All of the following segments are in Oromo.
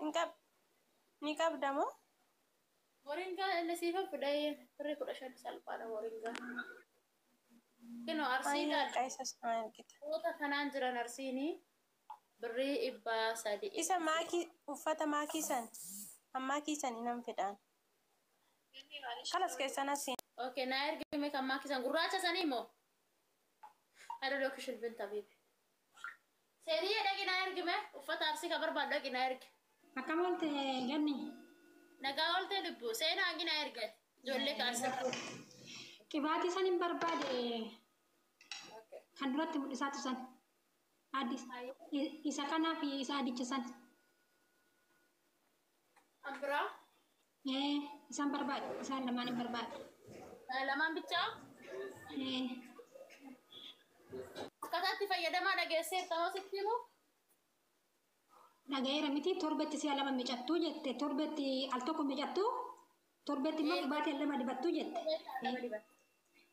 Hin qab ni qabda moo? Moringaa inni siifan fidhee birrii 15 salphaadha moringaa. Kinoo Ayyee arsiidhaan maqaa isaas nama ergita. Goota kanaan jiran arsiinii birrii 300. Isa maakii uffata maakii san kan maakii sanii nan fedhaan. Kalas keessan asiin. Okay, naa ergime kan maakisan gurraacha sanii moo? Ada location binta bibi. Seeniyee dhaqi naa ergime uffata arsii kan barbaadu dhaqi naa ergi. Akkam oolte Ganni? Nagaa oolte lubbu seenaa haqi naa erge ijoollee kaasa. Qibaatii san hin barbaade kan duratti mul'isaatu san. Addis isa kanaa fi isa adicha san. Kan biraa? Ee isaan barbaade isaan lamaan hin barbaade. Lamaan bichaa? Ee. Akkaataa itti fayyadamaa dhageesseerta moo sitti himu? Dhaga'eera miti torbetti si'a lama micattuu jette torbetti al tokko micattuu torbetti immoo qibaatii al lama dibattuu jette.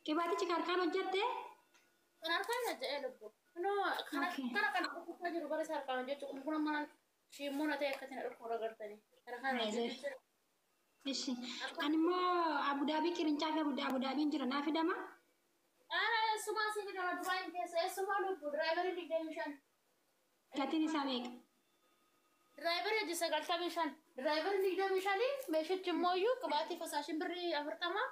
Qibaatichi kan harkaan hojjette? Kan harkaan hojje'ee lubbu. No, kana kana kan dhukkubsaa jiru bara isa harkaan hojjechuu kun kun amma shiimmuun ta'e akkasiin dhukkuba agartanii. Kana kan hojjechuu. Ishi. Ani immoo Abu Dhaabii qirincaa fi Abu Dhaabiin jira naa fidama. Ana eessumaa si fidama Dubaayin keessa eessumaa lubbu diraayivarii 25. Gatiin isaa meeqa? Diraayivarii hojii 95. Diraayivarii 25 meeshichi immoo iyyuu qibaatii fasaashin birrii 40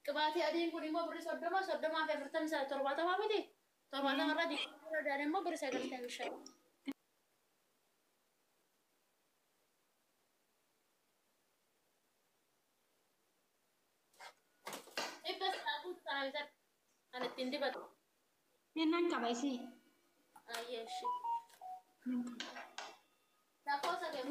qibaatii adiin kun immoo birrii 30 30 fi 40 70 miti. 70 irra 20 immoo birrii 95. Dhibba isaa guutu kana bitadhu. Kan ittiin dibatu. Nan qaba isii. Ayyee ishee. Lakkoofsa kee.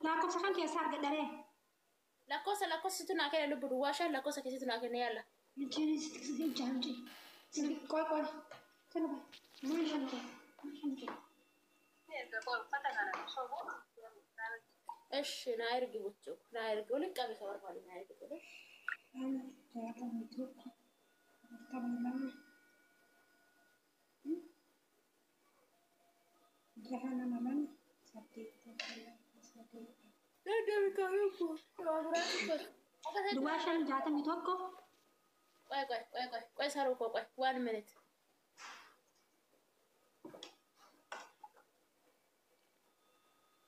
Lakkoofsa kan keessaa argadharee. Lakkoofsa lakkoofsitu naa kenna lubbu duwwaa 5 lakkoofsa keessatti naa kenna yaala. Qoy qoy. Eshi naa ergi gochuu naa ergi waliin qabe ka barbaadu naa ergi godhe. Duwwaa 5 61. Qoy qoy qoy qoy qoy saruu koo qoy 1 minute.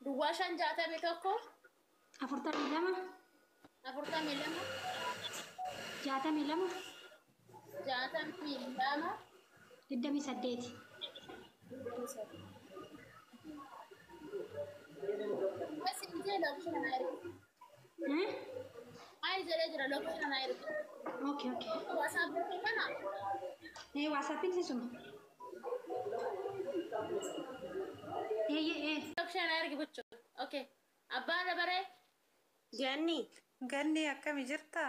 Duwwaa 5 61. 42. 42. 62. 62. 28. Bas injee lookishina naa ergi. Maal jedhee jira lookishina naa ergi. Okay okay. Waasaappii kana. Ee waasaappiin sisuma. Ee ee. Lookishina naa ergi buchu. Okay. Abbaan dabaree. Ganni. Ganni akkami jirta?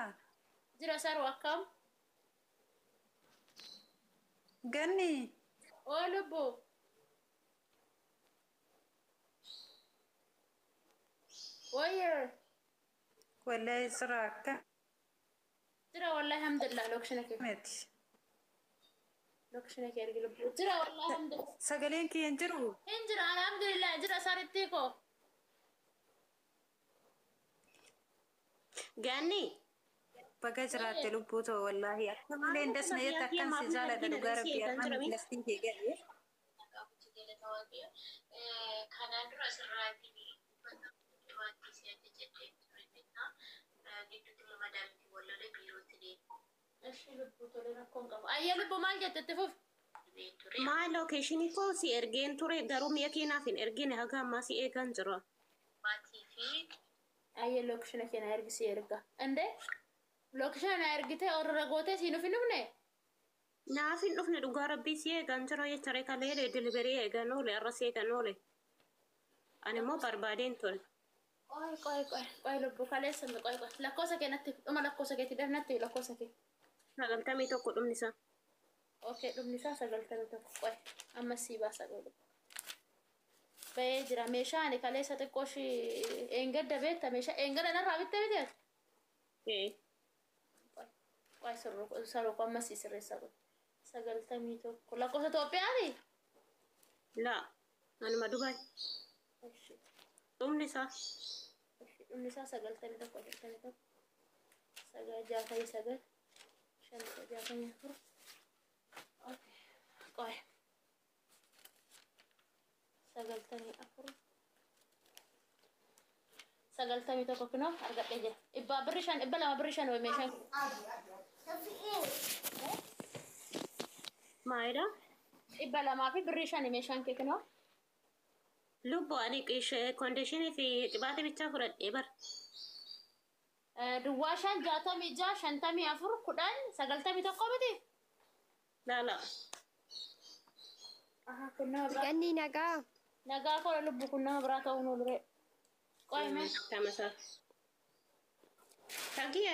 Jira saruu akkam? Ganni. Oo lubbu. Wayyee. Wallahi jira akkamiti? Jira wallahi alhamdulillah lookishina kee. Lookishina kee ergi lubbu. Jira wallahi alhamdulillah. Sagaleen kee hin jiru? Hin jira alhamdulillah jira saritti koo. Ganni. Baga jiraatte lubbuu ta'u wallahi akka malee hin dasna jette akkan si jaaladha dhugaa rabbii har'aan lastiin kee ga'e. Kanaan dura asirraatiin uffata wanti si ajajadhee ture beektaa. Gidduutti immoo madaamitti wallolee biirootti Eshi lubbuu tole rakkoon qabu. Ayyee lubbuu maal jette itti fufi? deebi'ee ture. Maal lookeeshinii koo si ergeen ture garuu mi'a keenaaf hin ergine haga ammaa si eegan jira. Maatii fi Ayyee lookishina kee na ergi si erga. Indee lookishina na ergitee orra gootee siin hin dhufne? Naaf hin dhufne dhugaa rabbii si eegan jira jecharee kalee diliverii eegan oole arra si eegan oole. Ani immoo barbaadeen ture. Qoy qoy qoy qoy lubbuu kaleessa mi qoy qoy lakkoofsa kee natti dhuma lakkoofsa keetti daf natti lakkoofsa kee. 91 dhumni isaa. Okay dhumni isaa 91 qoy amma sii baasa qoy lubbuu. Ba'ee jira meeshaa ani kaleessa xiqqoo ishii eengadda beekta meeshaa eengadda narraa bitte miti ati? Ee. Qoy qoy saruu koo amma sii sirreessa qoy. 91 lakkoofsa Itoophiyaati? Laa anuma Dubaay. Dhumni isaa. Dhumni isaa 91 41 9 69 5 64. Qoy. 94 91 kunoo argadhee jira. Dhibbaa birri 5 200 birri 5 wayi meeshaan. Maalidha? 200 fi birri 5 meeshaan kee kunoo. Lubbu ani koondishinii fi qibaatii bichaa fudhadhee bara. Duwwaa 5 66 54 10 91 miti? Laa laa. Kun nama biraa. Ganni nagaa. Nagaa kola lubbu kun nama biraa ta'uu nu dure. Qoy mee. Tamasaa. Tagii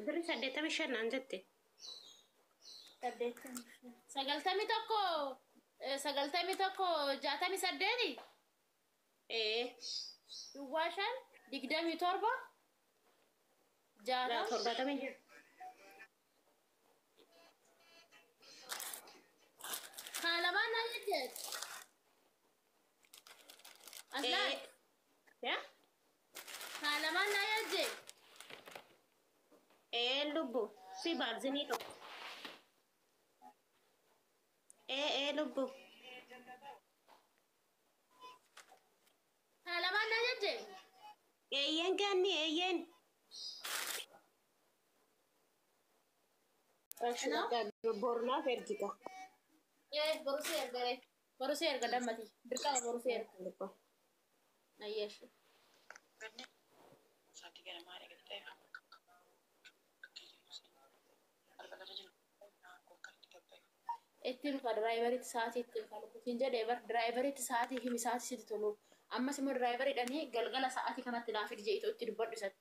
birri 85 naan jette. 81 91 68. Ee. Duwwaa 5 27 Laa 60 76. Kana lamaan naan jette. Aslaan. Ee. Yaa? Kana lamaan naan jette. Ee lubbu fi baarzinii tokko. Ee ee lubbu. Kana lamaan naan jette. Eeyyeen ganni eeyyeen. Borunaaf ergita. Ee borusee erga borusee erga dammati. Dirqama borusee erga. Ayyeesh. Itti dhufa diraayivariitti sa'aatii itti dhufa lubbutiin jedhee bar diraayivariitti sa'aatii himi sa'aatii sitti tolu. Ammas immoo diraayivariidhanii galgala sa'aatii kanatti naa fidi jedhee itti dubbadhu isatti.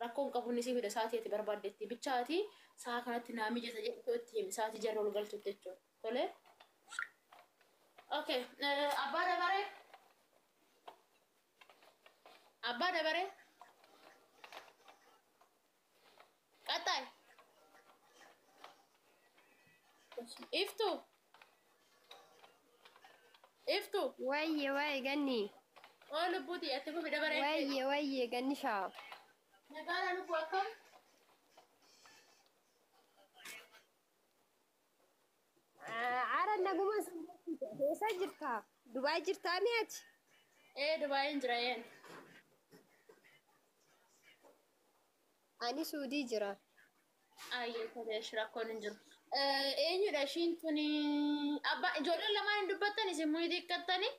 Rakkoon qabu inni si fida sa'aatii ati barbaaddetti. Bichaati sa'a kanatti naa mijata jedhee itti himi sa'aatii jarra ol galtutti jechuudha. Tolee. Okay, abbaa dabaree. Abbaa dabaree. Qaxxaay. Iftu. Iftu. Wayye wayye ganni. Oo lubbuuti ati fufi dabaree. Wayye wayye ganni shaa. Nagaadha lubbu akkam? Aara naguma eessa jirta? Dubaay jirtaa mi ati? Ee Dubaayin jira een. Ani Suudii jira. Ayyee tolee rakkoon hin jiru. Eenyudha ishiin tuni? Abbaa ijoolleen lamaan hin dubbattan isin muyi xiqqattani?